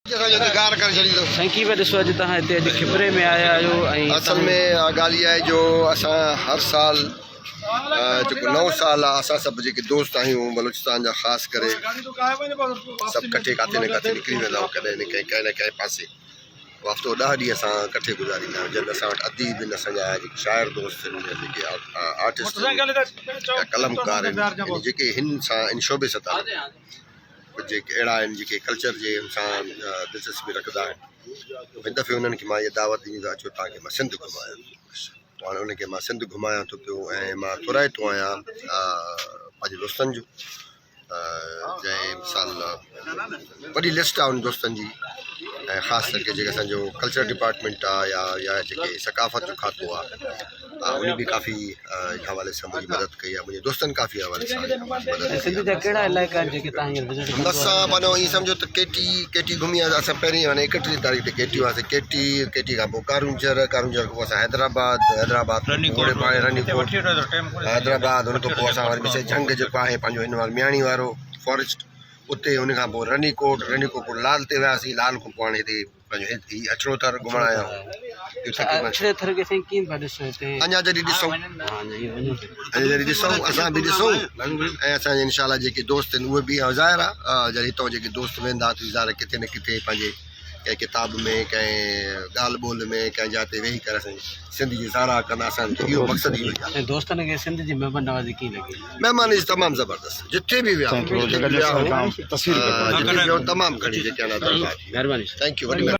سائين ڪيئن پيا ڏسو اڄ توهان هتي اڄ کپري ۾ آيا آهيو ۽ اصل ۾ اها ڳالهه اها آهي جو اسان هر سال جيڪو نئون سال آهي اسان سڀ جيڪي دوست آهيون بلوچستان جا خاص ڪري سڀ ڪٺي ڪاٿي نه ڪاٿي نڪري ويندا آهيون ڪڏهن نه ڪنهن نه ڪنهن پاسي هفتو ڏهه ڏينهن اسان ڪٺي گذاريندا آهيون جن اسان وٽ اديب آهن اسان جا جيڪي شاعر دوست آهن يا جيڪي آرٽسٽ آهن يا قلمڪار آهن جيڪي هن سان ان شعبي سان تعلق ڪجهه جيڪي اهڙا آهن جيڪي ڪلچر جي ان سان دلچسپي رکندا آهن هن دفعي انهن کي مان اها دعوت ڏني ته اچو توهان کي مان سنڌ گهمايان هاڻي انهن کي مان سنڌ گهمايان ٿو پيو ۽ مان ٿورائتو آهيان پنهنجي دوستن جو جنهن مثال وڏي لسٽ آهي انهن دوستن جي ۽ خاص طور تي جيڪي اسانجو ڪلچر ڊپارٽمينٽ آهي يا يا جيڪي ثقافت جو کاتو آهي ان به ڪافي ان حوالي سان منهنجي مدد ڪئي آهي منهنجي دوستن ڪافي حوالي سان مدد ڪئي سنڌ جا ڪهڙا علائقا آهن جيڪي تهان هينئر وزٽ ڪندو اسان معنيٰ ائين سمجهو ته ڪيٽي ڪيٽي گهمي آياسين اسان پهرين معنيٰ ايڪٽيهه تاريخ تي ڪيٽي وياسين ڪيٽي ڪيٽي کان پوء ڪارونجهر ڪارونجهر کان پوء اسان حيدرآباد حيدرآباد کان پوء اوڙي پاڙي رني ڪوٽ حيدرآباد ان کان پوء اسان وري مشي جهنگ جيڪو آهي پنهنجو هن وارو مياڻي وارو فاريسٽ اتي ان کان پوء رني ڪوٽ رني ڪوٽ کان لال تي وياسين لال کان پوء هاڻي هتي پنهنجو هي اڇڙو ٿر گهمڻ آيا آهيون اڇڙي ٿر کي سائين ڪيئن پيا ڏسو هتي اڃا جڏهن ڏسون اڃا جڏهن ڏسون اسان به ڏسون ۽ اسان جا انشاء الله جيڪي دوست آهن اهي به ظاهر آهي جڏهن هتان جيڪي دوست ويندا ته ظاهر آهي ڪٿي نه ڪٿي پنهنجي ڪنهن ڪتاب ۾ ڪنهن ڳالهه ٻولهه ۾ ڪنهن جاء تي ويهي ڪري اسان سنڌ جي ساراهه ڪندا اسان جو اهو مقصد اهو ئي آهي ۽ دوستن کي سنڌ جي مهمان نوازي ڪيئن لڳي مهمان جي تمام زبردست جتي به ويا جتي به ويا تمام گهڻي جيڪي آهن مهرباني thank you وڏي مهرباني.